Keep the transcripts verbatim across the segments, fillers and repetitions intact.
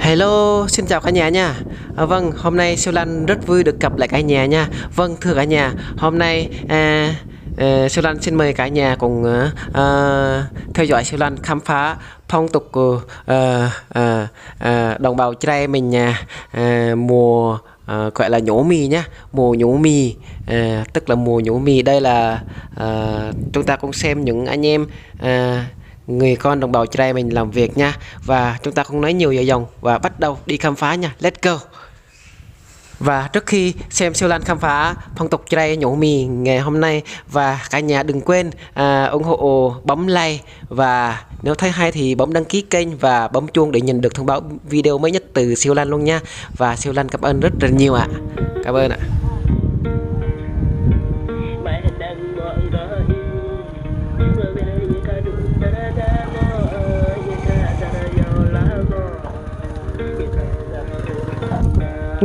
Hello, xin chào cả nhà nha. À, vâng, hôm nay Siu Lan rất vui được gặp lại cả nhà nha. Vâng, thưa cả nhà, hôm nay, à, à, Siu Lan xin mời cả nhà cùng, à, à, theo dõi Siu Lan khám phá phong tục, à, à, à, đồng bào Chrai mình, à, à, mùa, à, gọi là nhổ mì nhá, mùa nhổ mì, à, tức là mùa nhổ mì. Đây là, à, chúng ta cùng xem những anh em, à, người con đồng bào Chrai mình làm việc nha. Và chúng ta không nói nhiều dài dòng và bắt đầu đi khám phá nha. Let's go. Và trước khi xem Siu Lan khám phá phong tục Chrai nhổ mì ngày hôm nay, và cả nhà đừng quên, à, ủng hộ bấm like, và nếu thấy hay thì bấm đăng ký kênh và bấm chuông để nhận được thông báo video mới nhất từ Siu Lan luôn nha. Và Siu Lan cảm ơn rất là nhiều ạ. Cảm ơn ạ.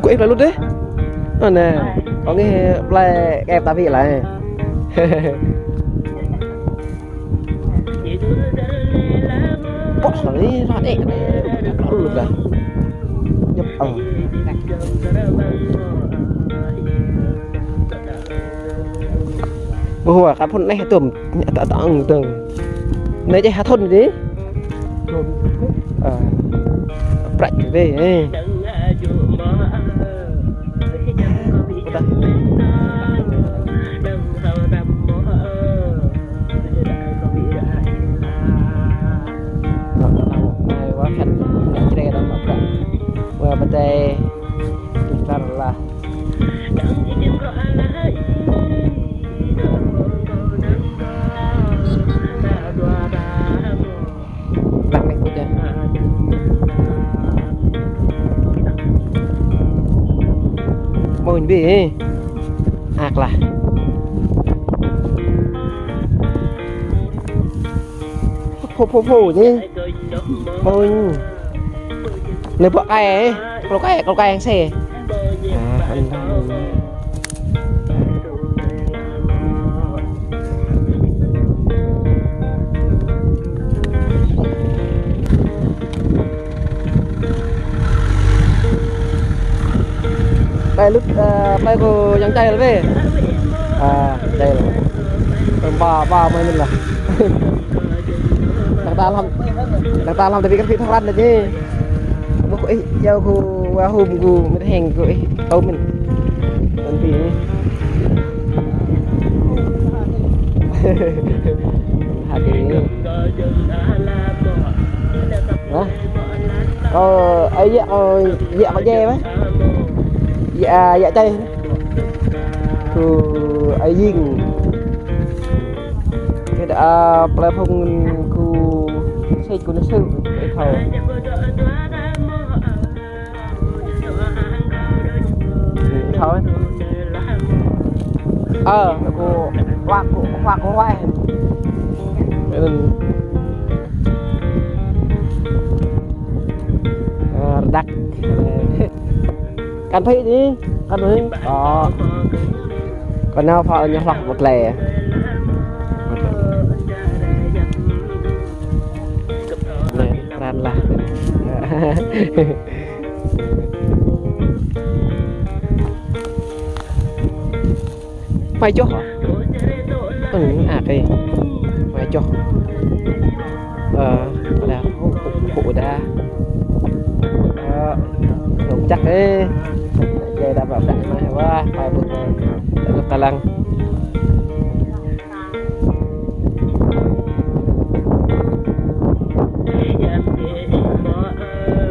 Kơ ih plơi Lut dih. Ơ nê, kơ ih plơi Kep ta pi lĕ. Pŏk sa ni ră đĕ nê, plơi Lut dah. Ñăp, ơ. Ƀuh wa, kar phŭn anai tŭm, tŏ tŏ tŏng tŭm. Anai čeh ha thŭn dih. Ơ. Prăk dih, ơ. Wa pơdai, tar lah. Lăng nĕ kơ čeh. Mơ̆n ƀĭ. Ak lah. Phô, phô, phô, nhé. Ôi. Nê bŏ kai, klô kai, klô kai ang se. À, ăn ăn. Plơi Lut, ơ, plơi kơ yang čai lĕ. À, čai lĕ. Tơm ba, ba mơi mĭn lah. Đang ta lăm, đang ta lăm ta pi kơ pi thăng răn lĕ čih. Ƀuh ih, yua kơ wa hum kơ mĭt heng kơ ih, tơm mĭn. Tơm pi. Hă kơ ih. Hă? Ơ, ơi, yă, ơi, yă kơ djai mơ̆? Yă, yă čai. Kơ ai jing. Kơ đa, a, plơi phung kơ sĕch kơ nơ sĕch, ih thâo. Thâo. Ơ, kơ huă, kơ huă, kơ huă. Ơ, rơđăk. Kăn phĭ dih, kăn phĭ. Ơ. Kơ nao phao ñu hloh mơ̆ klĕ. Nê, pran lah. Mai čoh. Ư, a kê. Mai čoh. Ơ, dah, hŭ, hŭ, hŭ, dah. Ơ, nông chắc ê. Djai dah ƀă ƀă mai, wah, mai ƀuh. Dah lăp ta lăng.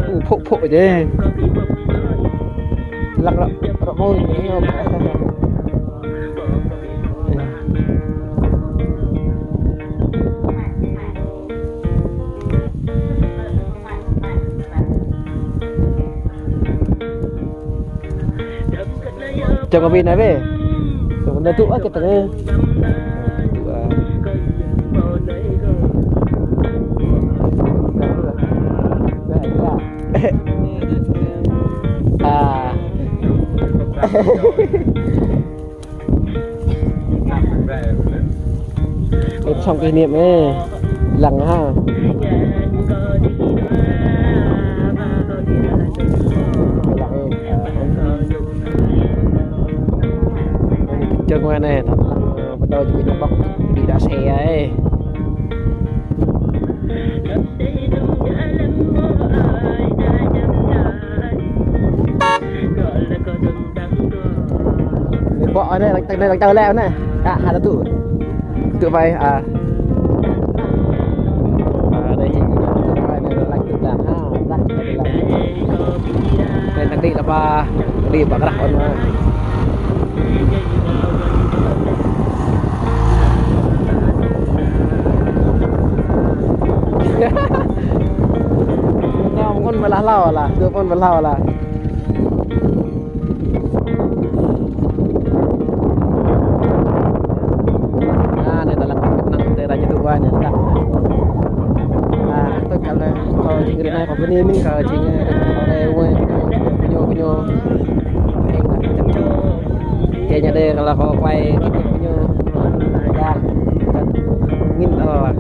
Ư, phŭ, phŭ djai. Lăng rŏ, rŏ mơ̆n. Čang kơ ƀing anai bĕ. Čang kơ anai tŭ ah kơ tơngơ̆. Tŭ ah. À. Một sòng kỷ niệm ê. Lăng ha. Ngoài này, ờ, bắt đầu chuẩn bị bọc, chuẩn bị đạp xe ấy. Để bỏ ở đây, đang, đang, đang chờ leo này. À, hai là tụ. Tụ vay, à. À, đây, tụ vay này là lăng tụ đạp ha. Lăng tụ đạp. Đây, đang đi là ba, đi ba cái rắc ôn mà. Nao mơ̆ng ôn mơ̆ lah hlâo lah, tui ôn mơ̆ hlâo lah. À, anai ta lăng năng tê ra ñu tụ vay anai, đăk. À, tôi cảm thấy, ờ, chính cái này có cái niềm mình có chính, ờ, có cái quên, quên, quên, quên. Ê, là cái chăm chú. Kê nhà đây là có quay cái clip của ñu. Đang. Nghìn, ờ,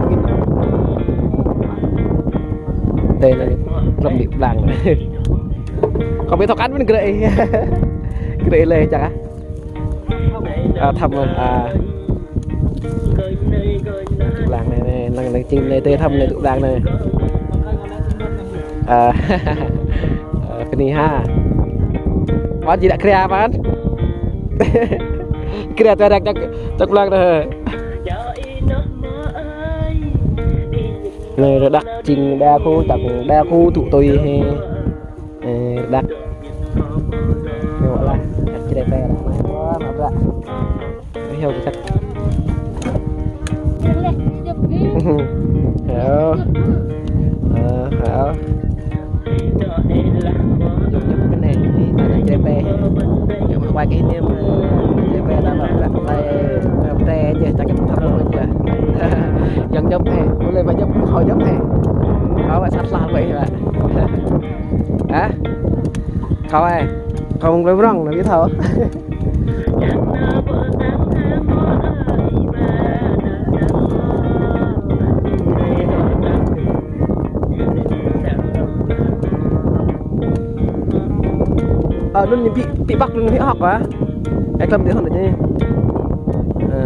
nghìn. Đây là lăm điệp blang. Không biết thọc ăn mình gửi. Gửi lời chắc á. À, thăm, à. Tụ blang anai, anai, năng, năng chính anai, tê thăm anai, tụ blang anai. À, à, pơ anai ha. Ƀôn či đă kria ƀôn. Kria tơrek čăk, čăk blang anai. Anai, rơđăk chính đa khu, čăk đa khu tụ tui hĭ. Ê, rơđăk. Ñu lah, črê pê lah, mai. Wah, mă bruă. Ê, heo kơ čăk. Heo. Ơ, heo. Djŏp djŏp kơ anai, ta đang črê pê. Ñu mă quay kơ anai, črê pê ta mă bruă, lai, mă bruă, črê čăk čăk mă bruă. Djŏp djŏp hĭ, mơ̆ lĕ mă djŏp, khŏm djŏp hĭ. Khŏm mă sat lah wơ̆t hĭ. Hă? Khâu ai? Khâu mơ̆ng Plei Prŏng anai, ƀiă thâo. Ơ, anŭn ñu ƀu, ƀu ƀăk anŭn ƀu hŏk hă? Ê, klăm dih hŏn anai. Ơ.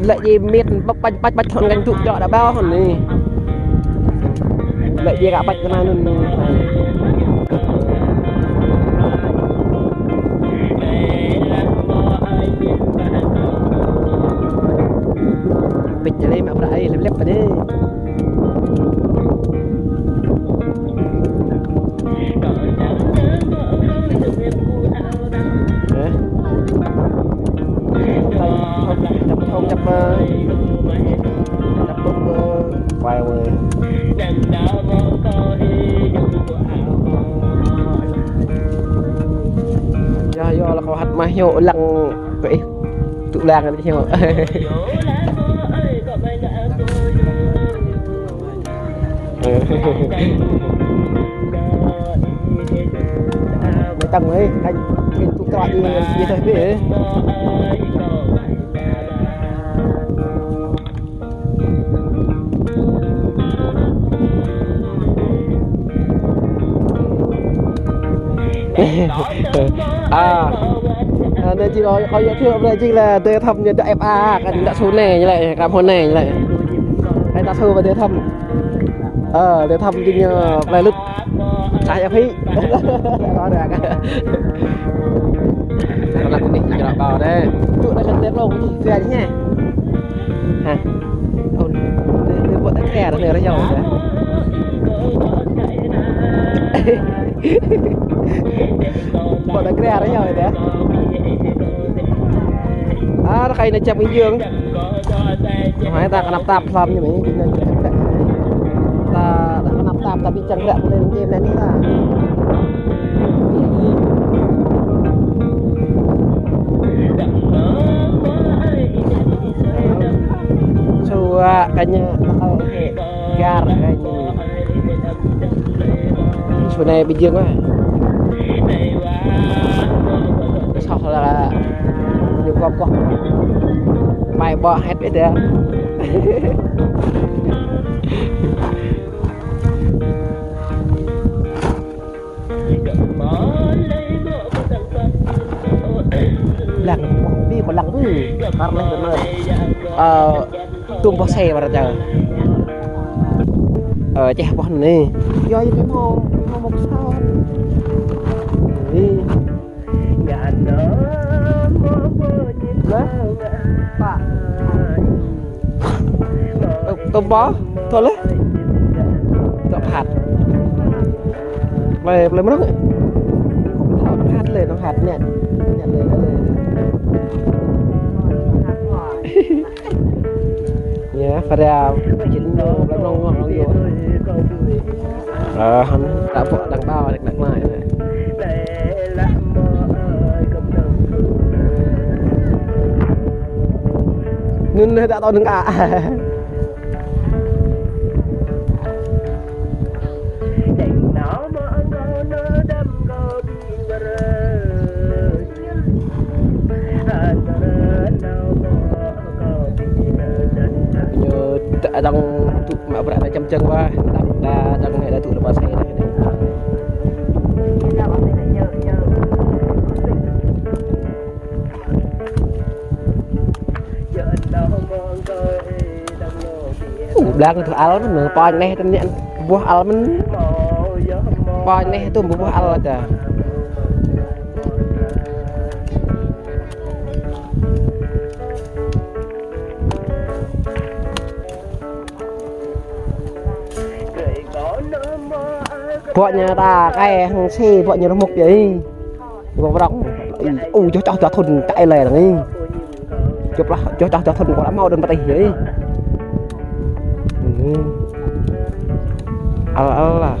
Lĕ djai mĕt ƀăp ƀač ƀač ƀač hŏn kăn tŭ djŏ đa ƀâo hŏn anai. Lĕ djai kă ƀač kơ anai anŭn anai. Pĭt čơlĕ mă bruă ai lĕp lĕp pơ anai. Hă? Čăp thŏng, čăp, ơ, čăp bơ̆, ơ, quay wơ̆t. Yơh, yơh, lah kâo hăt mă hyu lăng kơ ih. Tŭ blang anai hyu. Mơi tăng ấy, anh, anh tŭ trọ đi, đi thôi, đi. À, à, anai jing, ơ, kâo giới thiệu anai jing là Dơi Thăm ñu đă ép a, kơ ñu đă su anai ñu lĕ, kơ hmâo anai ñu lĕ. Hai ta su ƀă Dơi Thăm. Ơ, Dơi Thăm jing, ơ, plei lŭt. Sa ya phi. Kâo đă kơ. Kâo lăng kơ anai jing ră ƀâo anai. Tŭ anai kơ tep lông, kơ anai nhé. Hă? Ôn, anai, anai ƀu ta kre, anai rơyâo. Ƀu ta kre rơyâo đa. À, rơkơi anai čăm ih jơng. Hai ta kơnăp tap hlăm ñu mơ̆n, ta, ta kơnăp tap, ta ƀu čang ră pơlĕ anai ta. Sua kơ ñu, ta kơ gar kơ ñu. Su anai ƀu jơng ôh. Ñu kŏp kŏp. Mai ƀô̆ hĕt ƀĕ tơ. Lăng, ƀu hmâo ƀing kâo lăng ƀu. Kar leh tơ anai. Ơ, tŭm boh xe ƀar čơ. Ơ, čeh boh anai. Yơh, yơh, hmâo, hmâo mơ̆ kơsao. Anai. Leh. Pă. Tơ, tơ ƀô̆, tơ leh. Tơ phat. Plei, plei mơnơ̆ng. Tơ phat leh, tơ phat net. Net leh, net leh. Yơh, pada jing ñu, plei mơnơ̆ng ngŏ, ngŏ yơh. Ơ, hăm, ta pŏk đang đao, đang đao anai. Nun dah tak tahu nengah. Ñu ta-, đang tŭ mă bruă ta čăm čang wa, ta, ta đang hĕ ta tŭ lơpa sai. Ơ, blang tơ al mơ̆n, pơ̆n neh tơ ñĕ, buah al mơ̆n. Pơ̆n neh tŭm buah al ta. Ƀô̆ ñu ta kai hăng si, ƀô̆ ñu rơmŭk yơh. Ƀô̆ prŏng. Ơ, čoh čoh čoh thŭn čai leh anai. Čoh lah, čoh čoh čoh thŭn kâo ƀu hmâo đơ̆n pơtih yơh. Anai. Al, al lah.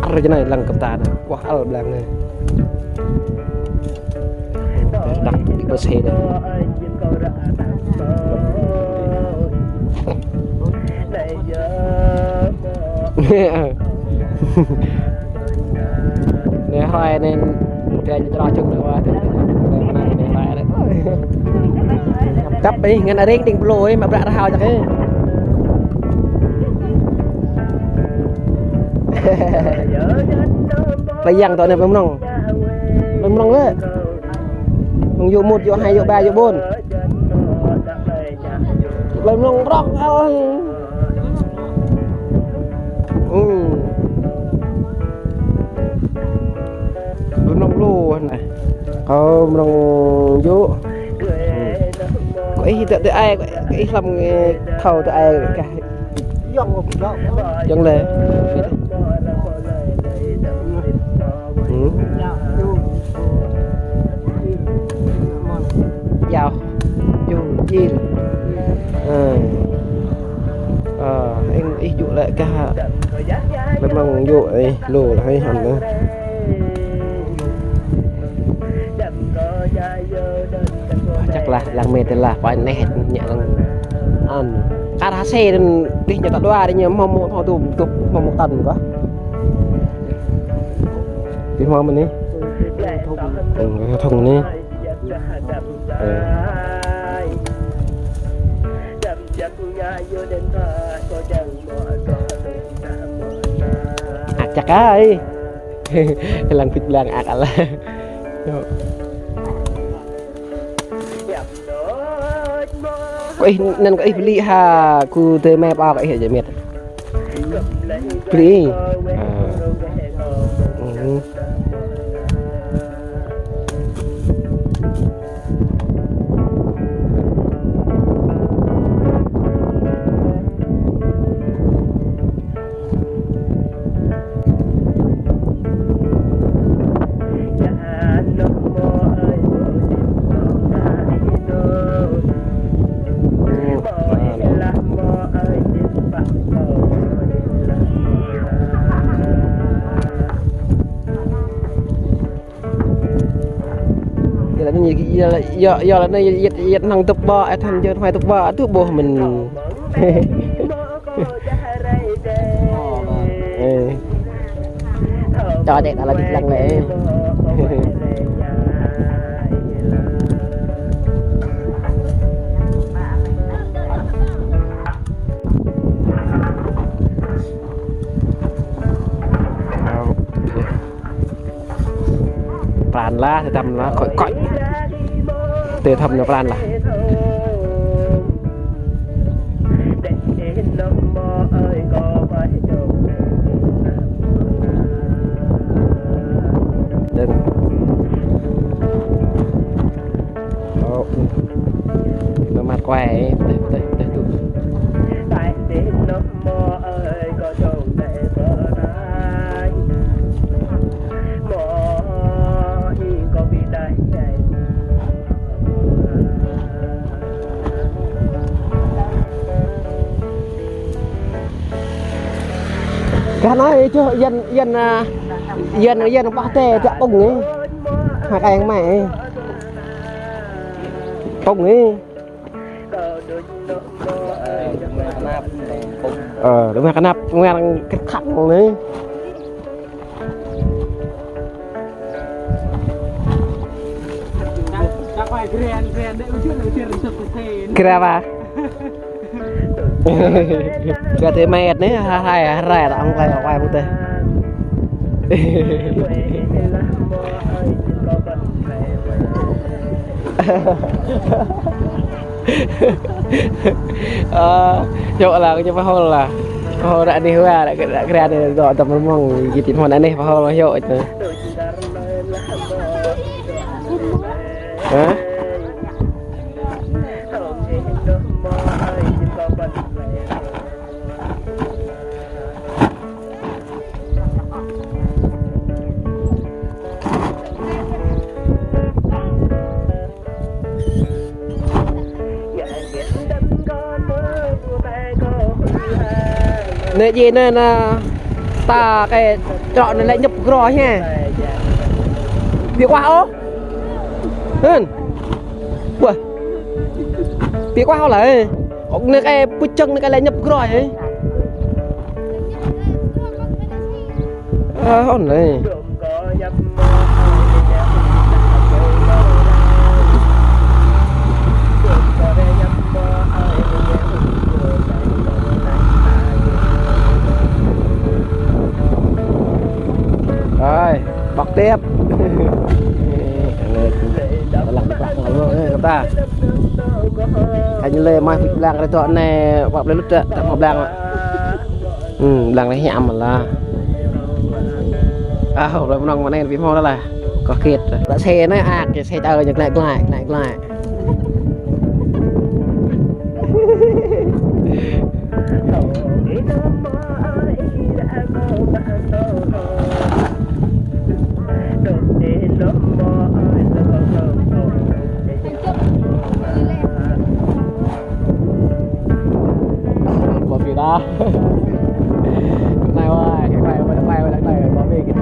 Ar jơnai lăng kơ ta anai. Wah, al blang anai. Đang đi bơse dah. Anai hrơi anai, anai ñu trŏ čŏng anai wa, anai hrơi anai. Čăp ih, ngăn aring đing blô ih, mă bruă rơhao čăk ih. Plei Yang tơ anai plei mơnơ̆ng. Plei mơnơ̆ng lĕ. Mơnơ̆ng yŭ mŭt, yŭ hai, yŭ ba, yŭ ƀôn. Plei mơnơ̆ng prŏng, ơ. Ư. Plei mơnơ̆ng lu anai. Kâo mơnơ̆ng yŭ. Kơ ih tơ, tơ ai, kơ ih lăm, ơ, thâo tơ ai kah. Yŏng lĕ. Ư. Yao. Yŭ, jil. Ơ. Ơ, ih, ih yŭ lĕ kah. Lơ̆m mơ̆ng yŭ ih lu lĕ hơi hăm anai. Čăk lah, lăng mĕt lah, pơ̆n neh ñĕ lăng. An. Kar hase đơ̆n, đih ñu ta dua, đih ñu hmâo mŭk, hmâo tŭm, tŭm, hmâo mŭk tăn kơ. Đih hmâo mơ̆n anai. Ư, thŭng anai. Ơ. Ak čăk ai. Lăng pit blang ak al. Kơ ih, anŭn kơ ih bơli ha, kơ tơmai pă kơ ih jơmit. Bơli. Ơ. Ư. Yơh, lĕ anai, yơh, yơh, yơh, lĕ anai, yơh, yơh, yơh, năng tŭp ƀă, ơ, thăn jơ̆, hmai tŭp ƀă, tŭ ƀôh mơ̆n. Ơ. Čơ đĕ, ta lăng đĭ lăng lĕ. Lah, tơdăm lah, koi, koi. Tơdăm ñu pran lah. Đừng. Ơ, nơ măt kuai, tơ̆, tơ̆, tơ̆, tŭ. Gah anai čuh Yên, Yên, a, Yên, Yên ƀah tê, dăk pŭng ih. Hă, kơ yang mai ih. Pŭng ih. Ơ, rơma kơnăp, rơma kơkhăp anai. Kira apa? Kira tơ met anai, hai, hai, rai, rai, rai, rai, rai, rai. Ơ, yơh lah, kơ ñu pơhol lah. Pơhol ră anai hua, ră, ră, ră anai dŏ tơm rơmông, git hmâo anai pơhol yơh čơ. Hă? Anai jing anai, anai ta kơ trŏ anai lĕ ñŭp grô hă. Ƀiă ƀuah ôh. Hơ̆n. Ƀuah. Ƀiă ƀuah ôh lah. Ơ, anai kơ pơčăng anai kơ lĕ ñŭp grô hă. Ơ, ôn lĕ. Rồi, bật tiếp. Lăng bật luôn, ơ, ta. Anh Lê mai blang rai tŏ anai, bật lên lút dah, tak mau blang. Ư, blang anai hiam lah. Ơ, blang mơnong mơnai ƀu hmâo lah. Kơ kĭt. Lăi xe anai ak, xe čơ ñu glaĭ glaĭ, glaĭ glaĭ. Bom bi dah. Anai wai, anai wai, anai wai, anai wai, bom bi kơ.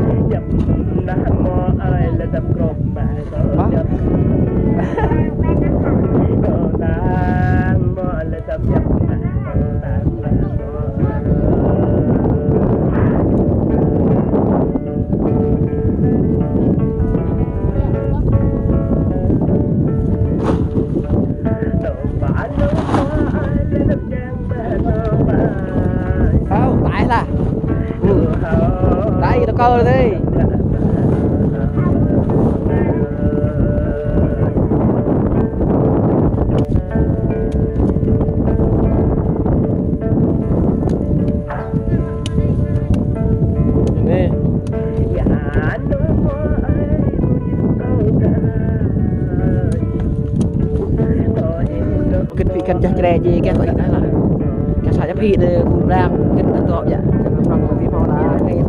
Hă? Ơ, tải lah. Ư. Tải gì đó câu rồi đi. Anai. Kơ phi kăn čah čre ji kơ kơ ih tah lah. Kơ sa čah phi anai kơ blang kơ tah tŏ ya. Kơ prong kơ phi hmâo lah kơ ih.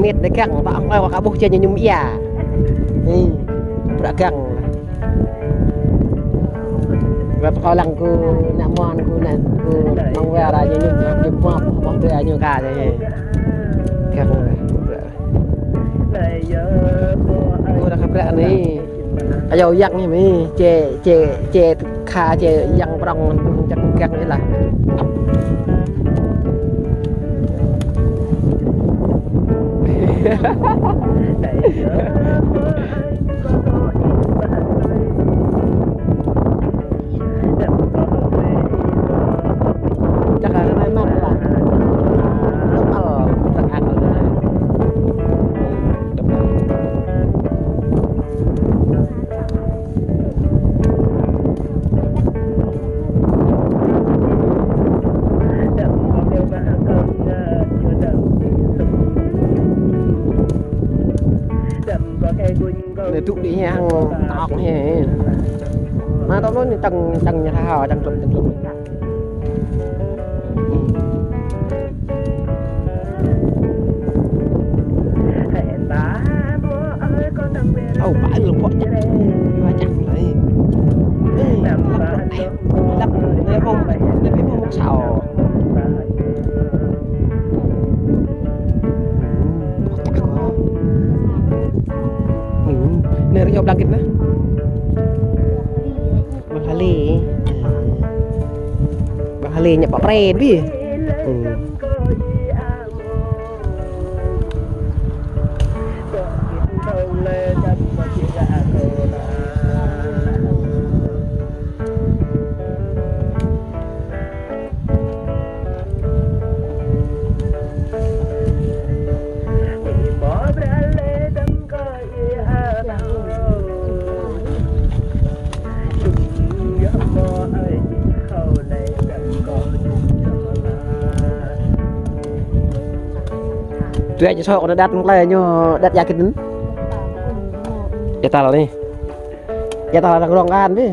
Nit đe găng, ta ong ơi wa ka ƀuh čê ñu ñum ia. Ni, ƀră găng. Ƀră pơkâo lăng kơ ană mơnuih, kơ ană, kơ mơnuih wai ra ñu ñum, ñu mơ̆, mơ̆ tui ñu ka čê. Găng. Ƀră. Ƀră ka ƀră ni. Ayŏng yang ñu mơ̆, čê, čê, čê kha, čê yang prong čăk găng ñu lah. Čăk anai mă lah. Tơpăl, tơpăl. Anai tŭ đĭ hăng tŏk hĕ. Anai tŏk anŭn ñu tăng, tăng ñu tha, tăng tlŭm, tăng tlŭm. Ơ, ba ư, lŏ pŏk čăk. Ba čăk lơi. Ơ, lăp lŏ neh. Lăp neh pô, neh pô mŭk sao. Neh rơyŏ blang kĭt neh. Bang Hali. Bang Hali ñăp pă pren bi. Hmm. Tui aja sŏk anai đăt mơ̆ng tơlơi ñu đăt ia kĭt anŭn. Ia tal anai. Ia tal arăng rŏng kan bi.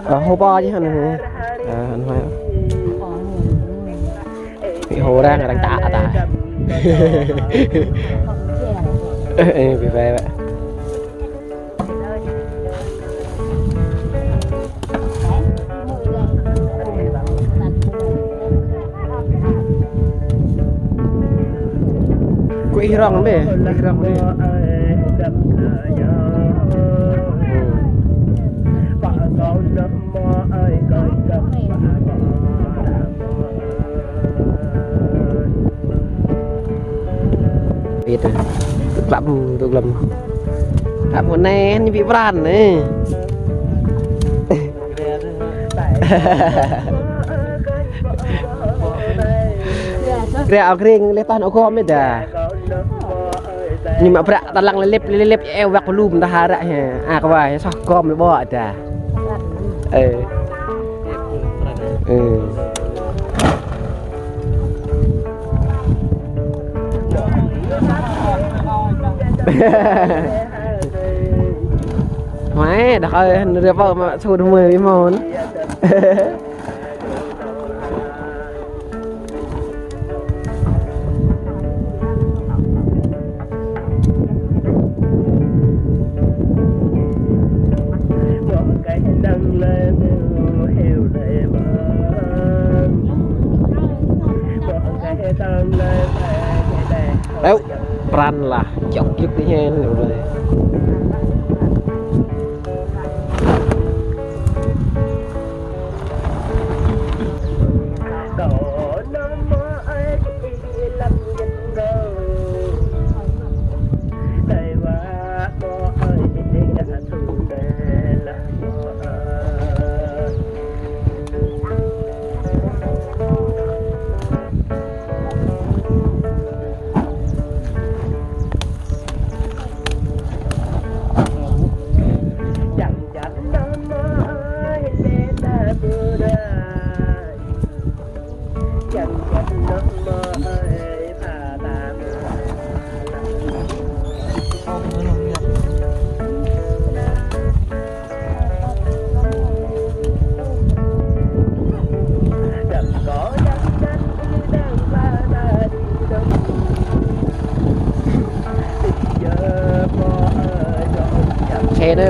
Ơ, hô pô či hăn anai. Ơ, hăn hoi. Ih hô arăng, arăng čă ta. Ơ, ơ, bi bai wă. Kơ ih rŏng bĕ, ih rŏng bĕ. Ƀiă tơ̆. Klăp tui glăm. Klăp mơ̆ng anai ñu ƀu pran anai. Ră ao kring lĕ tah nao gom ih dah. Ñu mă ƀră ta lăng lĕ lĕp, lĕ lĕp, ơ, wăk pơlum dah hră hĕ. A, kơ wa hĕ soh gom lĕ ƀô̆ dah. Ơ. Ơ. Mai, dah kơ rơpa mă sut mơi mơ̆n. Ơ, pran lah, čŏk čŏk đi hen.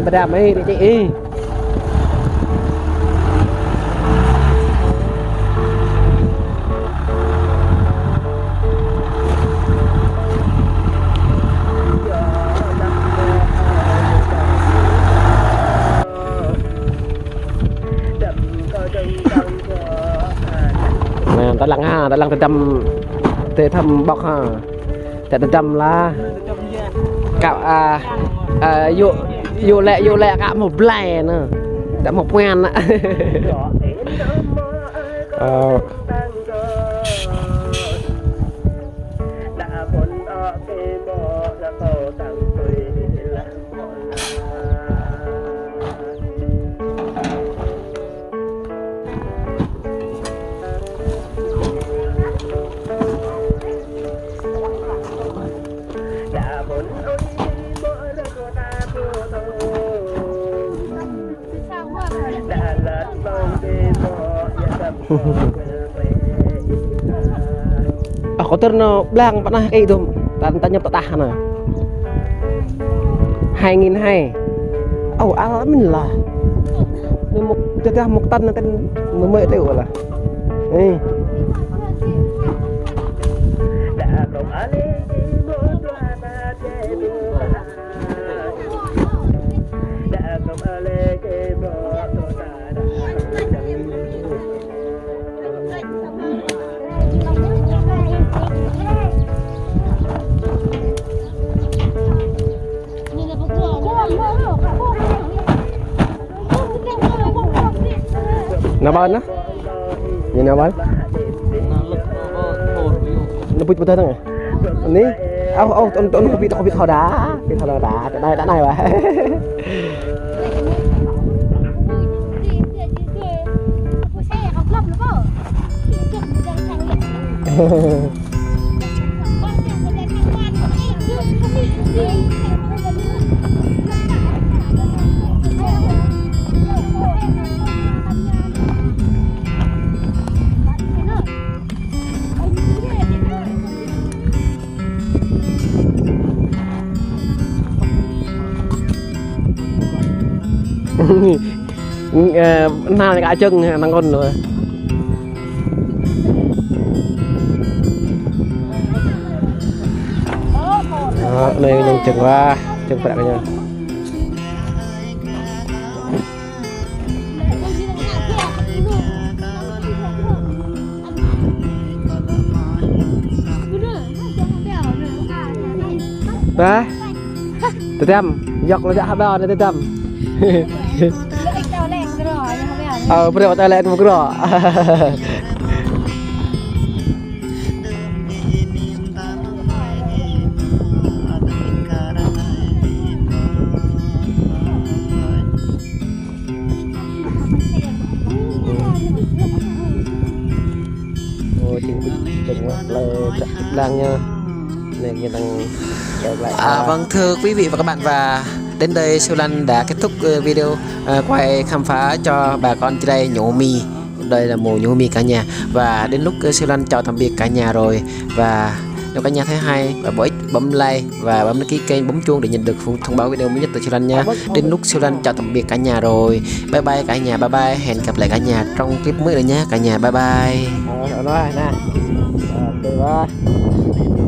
Pơđăm ih, đĭ čih ih. Anai, ta lăng ha, ta lăng tơdăm, tơdăm ƀŏk ha. Tơdăm lah. Kâo, a, a, yua, yua lĕ, yua lĕ kâo mơ̆ blai anai. Kâo mơ̆ puan anai. Ơ. Ơ, kâo tơr nao blang pơ anai kơ ih dôm, ta, ta ñăp tơdah anai. Hai nghìn hai. Ơ, alhamdulillah. Anai mŭk, tơdah mŭk tăn anai tăn mơmơi tơl lah. Ê. Nao ƀơi anai? Ñu nao ƀơi? Nao pŭč pơdah tơng. Anai. Ôh, ôh, tŭn, tŭn, kâo ƀĭ, kâo ƀĭ thâo đa. Ƀĭ thâo đa, ta anai, ta anai wah. Ơ, nao anai kơ čơ̆ng, năng kŏn lu. Ơ, anai năng čơ̆ng wah, čơ̆ng prăk ñu. Bah. Tơdăm. Yŏk lĕ dah hơbao anai tơdăm. Ơ, brơi ta lĕ mơgrô. Ôi, chính thức, chính thức, lăng nha. Này, như đang kéo lại. À, vâng, thưa quý vị và các bạn, và đến đây Siu Lăn đã kết thúc, ờ, video, ờ, quay khám phá cho bà con Jrai nhổ mì. Đây là mô nhổ mì cả nhà. Và đến lúc, ờ, Siu Lăn chào tạm biệt cả nhà rồi. Và nếu cả nhà thấy hay và bổ ích, bấm like và bấm đăng ký kênh, bấm chuông để nhận được thông báo video mới nhất từ Siu Lăn nha. Đến lúc Siu Lăn chào tạm biệt cả nhà rồi. Bye bye cả nhà, bye bye. Hẹn gặp lại cả nhà trong clip mới nữa nha cả nhà. Bye bye. Ờ, nói nè. Ờ, ok, bye.